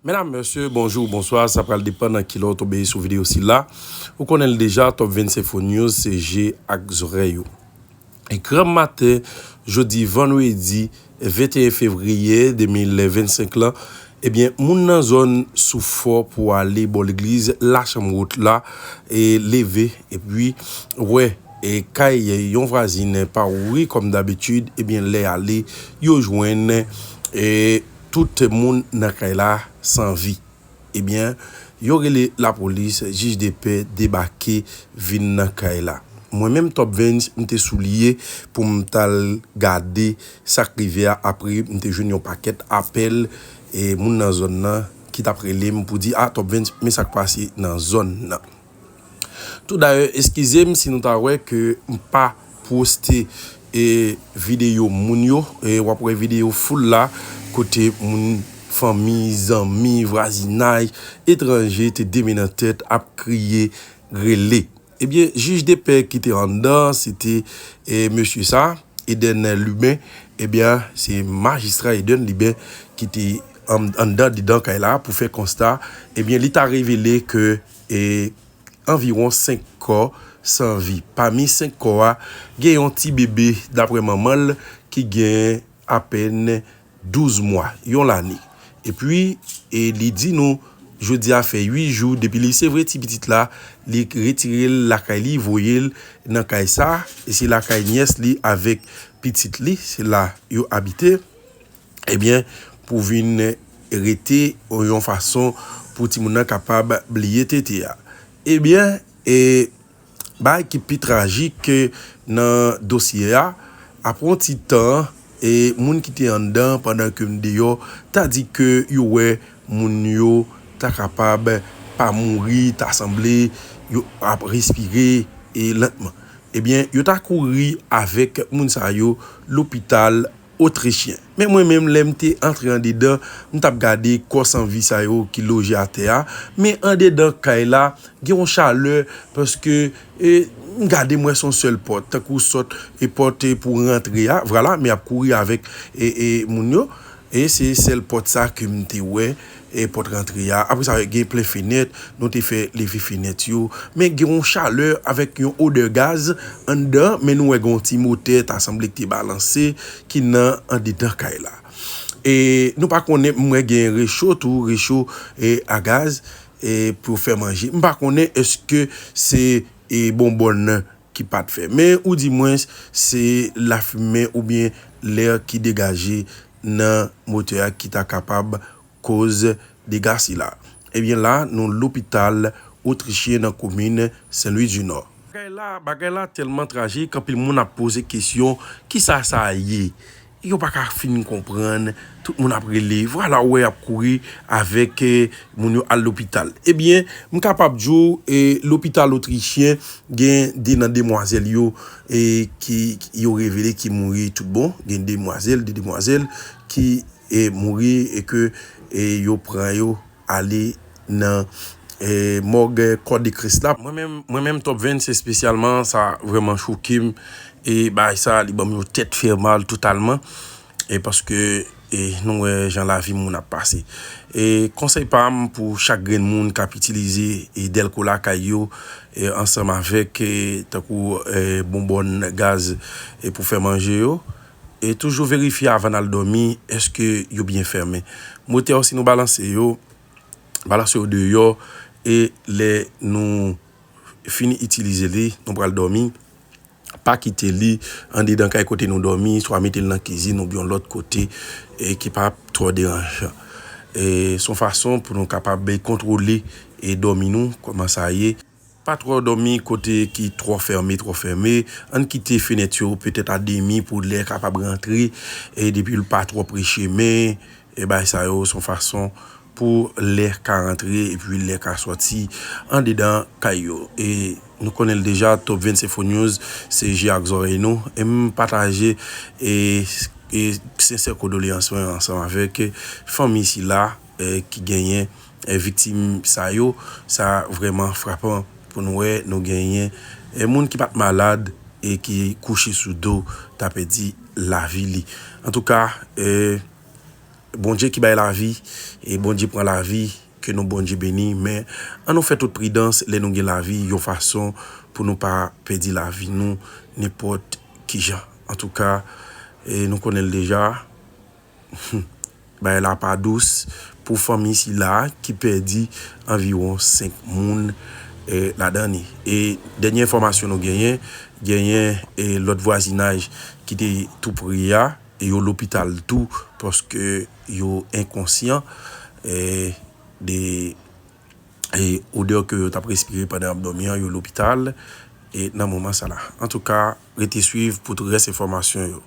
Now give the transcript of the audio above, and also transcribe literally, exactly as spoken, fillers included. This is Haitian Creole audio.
Medam, mesye, bonjou, bonswa, sa pral depann nan kilè w tonbe sou videyo sila. Ou konnen l deja, Top vennsenk Info News, se je ak zòrèy ou. E granmaten, jodi vandredi venteyen fevriye de mil vennsenk lan, ebyen, moun nan zòn Soufò pou ale bò legliz Lachanm Wot la, e leve, epi wè, e kay yon vwazin pa ouvri kòm dabitid, ebyen, lè y ale, yo jwenn, e tout moun nan kay la san vi. Ebyen, yo rele lapolis, jij de pè debake vin nan kay la. Mwen menm, Top Vens, m te sou lye pou m t al gade sa k rive a. Apre, m te jwenn yon pakèt apèl, e moun nan zòn nan ki t ap rele m pou di, "A, Top Vens, men sa k pase nan zòn nan." Tou dayè, eskize m si nou ta wè ke m pa poste, e, videyo moun yo, e w ap wè videyo foul la, kote moun, fanmi, zanmi, vwazinaj, etranje te de men nan tèt ap kriye, rele. Ebyen, jij de pè ki te anndan, se te, e, mesye sa, Eden Liben. Ebyen, se majistra Eden Liben ki te an-, anndan, dedan kay la pou fè konsta. Ebyen, li ta revele ke, e, anviwon senk kò san vi. Pami senk kò a, gen yon ti bebe, daprè manman l, ki gen apèn douz mwa, yon lane. Epi, e li di nou, jodi a fè uit jou depi li sevre ti pitit la, li retire l lakay li, voye l nan kay sa, e se lakay nyès li avèk pitit li, se la yo abite. Ebyen, pou vin rete yon fason pou timoun nan kapab bliye tete a. Ebyen, e, bagay ki pi trajik nan dosye a, apre yon ti tan, e moun ki te anndan pandan ke m deyò, ta di ke yo wè moun yo ta kapab pa mouri, ta sanble yo ap respire, e lantman. Ebyen, yo ta kouri avèk moun sa yo lopital otrichyen. Men mwen menm, lè m te antre andedan, m t ap gade kò san vi sa yo ki loje atè a. Men andedan kay la, gen yon chalè, paske, e, m gade, m wè se yon sèl pòt, tankou sòt e pòt, e, pou rantre a. Vwala, men y ap kouri avèk, e, e, moun yo. E se sèl pòt sa ke m te wè, e, pòt rantre a. Apre sa, gen plen fenèt, nou te fè leve fenèt yo. Men gen yon chalè avèk yon odè gaz anndan, men nou wè gen yon ti motè, ta sanble ki te balanse, ki nan andedan kay la. E nou pa konnen, m wè gen recho tou, recho, e, a gaz, e, pou fè manje. M pa konnen èske se, e, bonbòn nan ki pa t fè. Men ou di mwens se lafimen oubyen lè ki degaje nan motè a ki ta kapab koz dega sila. Ebyen la, nou lopital otrichyen nan komin Sen Lwi di Nò. Bagay la, bagay la tèlman trajik, anpil moun ap poze kesyon, kisa sa ye? Yo pa ka fin konprann, tout moun ap rele, vwala ou wè y ap kouri avèk, e, moun yo al lopital. Ebyen, m kapab di w, e, lopital otrichyen gen de nan demwazèl yo, e, ki, ki yo revele ki mouri tout bon. Gen demwazèl, de demwazèl ki, e, mouri e ke, e, yo pran yo ale nan, e, mòg Kò de Kris la. Mwen menm, mwen menm, Top Vens espesyalman, sa vrèman choke m. E bagay sa, li ban m yon tèt fè mal totalman. E paske, e nou wè jan lavi moun ap pase. E konsèy pa m pou chak grenn moun k ap itilize, e, dèlko lakay yo, e ansanm avèk, e, tankou, e, bonbòn gaz, e pou fè manje yo, e toujou verifye avan n al dòmi, èske yo byen fèmen. Motè yo, si nou balanse yo, balanse yo deyò, e lè nou fin itilize li, nou pral dòmi, pa kite li andedan kay kote nou dòmi, swa mete l nan kizin oubyen yon lòt kote, e ki pa twò deranjan. E se yon fason pou nou kapab kontwole, e dòmi nou, kòman sa ye. Pa twò dòmi kote ki twò fèmen, twò fèmen. Ann kite fenèt yo petèt a demi pou lè kapab rantre, e depi l pa twò pre chemen, e bagay sa yo se yon fason pou lè ka rantre epi lè ka sòti andedan kay yo. E nou konnen l deja, Top Vens Info News, se je ak zòrèy nou. E m pataje, e, e sensè kondoleyans mwen ansanm avèk fanmi sila, e, ki genyen, e, viktim sa yo. Sa vrèman frapan pou nou wè nou genyen, e, moun ki pa t malad e ki kouche sou do, ta pèdi lavi li. Antouka, e, Bondye ki bay lavi, e Bondye pran lavi, ke nou Bondye beni, men ann nou fè tout pridans lè nou gen lavi, yon fason pou nou pa pèdi lavi nou nenpòt kijan. Antouka, e nou konnen l deja, bagay la pa dous pou fanmi sila ki pèdi anviwon senk moun, e, ladan li. E dènye enfòmasyon nou genyen, genyen, e, lòt vwazinaj ki te tou pre a, e yo lopital tou, paske yo enkonsyan, e, de, e, odè ke yo t ap respire pandan y ap dòmi an, yo lopital, e nan moman sa la. Antouka, rete swiv pou tout rès enfòmasyon yo.